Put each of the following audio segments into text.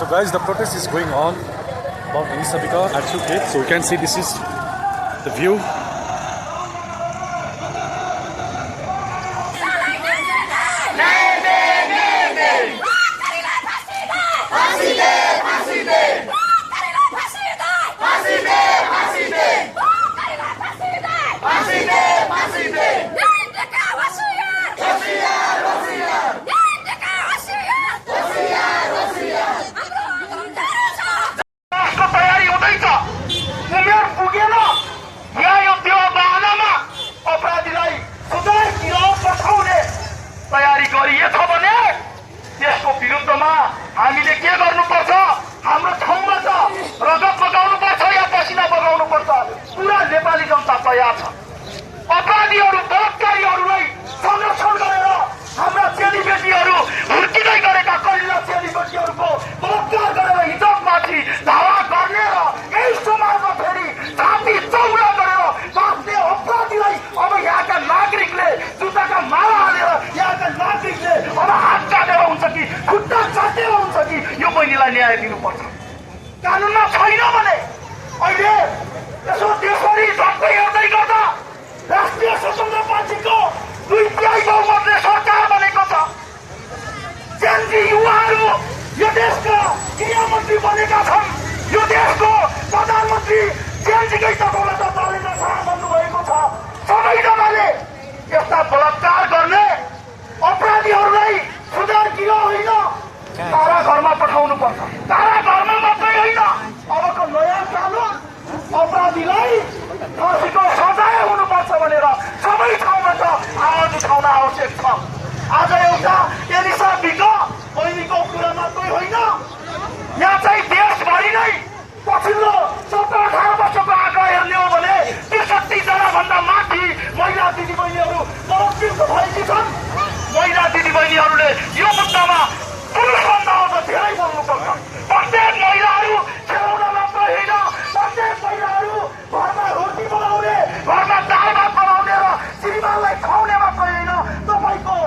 So guys, the protest is going on about Sabika Archu Gate. So you can see this is the view. तयारी गरिएछ भने त्यसको विरुद्धमा हामीले के गर्नुपर्छ? हाम्रो ठाउँमा त रगत बगाउनु पर्छ या पसिना बगाउनु पर्छ। पुरा नेपाली जनता तयार छ। अपराधीहरू बलात्कारीहरूलाई संरक्षण गरेर हाम्रा चेलीबेटीहरू हुर्किँदै गरेका कलिला चेलीबेटीहरूको बलात्कार गरेर हिजोमाथि धावा गर्ने र यही समाजमा फेरि छाती चौडा गरेर बाँच्ने अपराधीलाई अब यहाँका नागरिकले जुत्ताका माला हालेर यहाँका नागरिकले अब हात काटेर हुन्छ कि खुट्टा चाटेर हुन्छ कि यो बहिनीलाई न्याय दिनुपर्छ। कानुनमा छैन भने अहिले यसो देशभरि झट्टै हेर्दै गर्दा राष्ट्रिय स्वतन्त्र पार्टीको 2/3 बहुमतले सरकार बनेको छ। जेनजी युवाहरू यो देशका गृहमन्त्री बनेका छन्। यो देशको प्रधानमन्त्री जेनजीकै तर्फबाट नरेन्द्र शाह भन्नुभएको छ। सबैजनाले यस्ता बलात्कार गर्ने अपराधीहरूलाई सुधार किन होइन कारागारमा पठाउनु पर्छ। कारागारमा मात्रै होइन, अबको नयाँ कानुन अपराधीलाई फाँसीको सजाय हुनुपर्छ भनेर सबै ठाउँबाट आवाज उठाउन आवश्यक छ। आज एउटा एलिसा बिक बहिनीको कुरा मात्रै होइन, यहाँ चाहिँ देशभरि नै पछिल्लो 17-18 वर्षको आँकडा हेर्ने हो भने 63 जना भन्दा माथि महिला दिदीबहिनीहरू बलात्कृत भएकी छन्। महिला दिदीबहिनीहरूले यो मुद्दामा पुरुषभन्दा अझ धेरै बोल्नुपर्छ। प्रत्येक महिलाहरू खेलाउन मात्रै होइन, प्रत्येक महिलाहरू घरमा रोटी बनाउने, घरमा दाल भात बनाउने र श्रीमानलाई खुवाउने मात्रै होइन, तपाईँको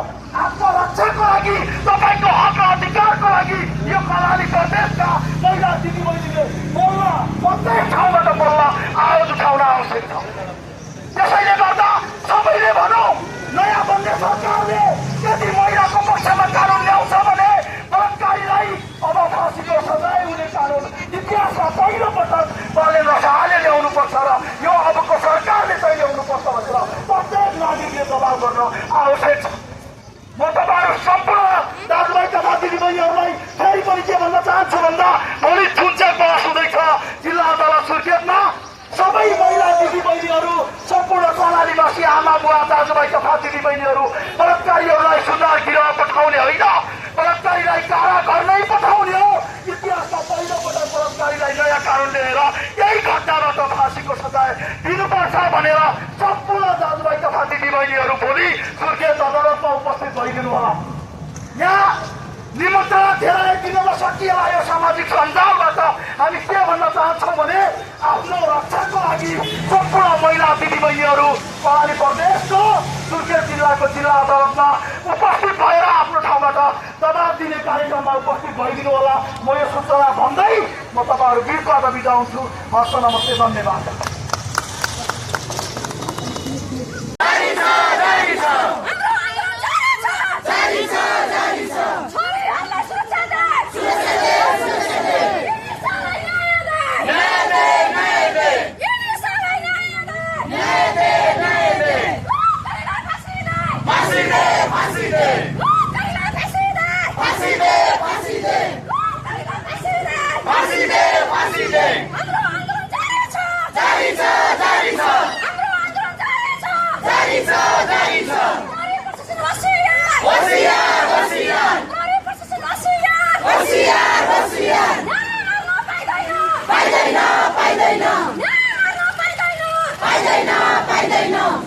आत्मरक्षाको लागि, तपाईँको हक अधिकारको लागि यो कर्णाली प्रदेशका महिला दिदीबहिनीले बोल्न, प्रत्येक ठाउँबाट बोल्न, आवाज उठाउन आवश्यक छ। त्यसैले गर्दा सबैले भनौँ, नयाँ बन्ने सरकारले यदि महिलाको पक्षमा कानुन ल्याउँछ भने बलात्कारीलाई अब फाँसीको सजाय हुने कानुन इतिहासमा पहिलो पटक नरेन्द्र शाहले ल्याउनुपर्छ र यो अबको सरकारले चाहिँ ल्याउनुपर्छ भनेर प्रत्येक नागरिकले दबाव गर्न आवश्यक छ। म तपाईँहरू सम्पूर्ण दाजुभाइ तथा दिदीबहिनीहरूलाई फेरि पनि के भन्न चाहन्छु भन्दा भोलि थुन्चेल बहस हुँदैछ जिल्ला अदालत सुर्खेतमा। सबै महिला दिदीबहिनीहरू, सम्पूर्ण कर्णालीवासी आमा बुवा दाजुभाइ तथा दिदीबहिनीहरू बलात्कारीहरूलाई सुधार गृह पठाउने होइन, बलात्कारीलाई कारागार नै पठाउने हो। इतिहासमा पहिलोपटक बलात्कारीलाई नयाँ कानुन ल्याएर यही घटनाबाट फाँसीको सजाय दिनुपर्छ भनेर सम्पूर्ण दाजुभाइ तथा दिदीबहिनीहरू भोलि सुर्खेत अदालतमा उपस्थित भइदिनु होला। यहाँ निमन्त्रणा धेरै दिन नसकिएला यो सामाजिक सञ्जालबाट हामी के भन्न चाहन्छौँ भने आफ्नो रक्षाको लागि सम्पूर्ण महिला दिदीबहिनीहरू कर्णाली प्रदेशको सुर्खेत जिल्लाको जिल्ला अदालतमा उपस्थित भएर आफ्नो ठाउँबाट दबाब दिने कार्यक्रममा उपस्थित भइदिनु होला। म यो सूचना भन्दै म तपाईँहरू बिचबाट बिदा हुन्छु। हस्, नमस्ते, धन्यवाद। पाइदैन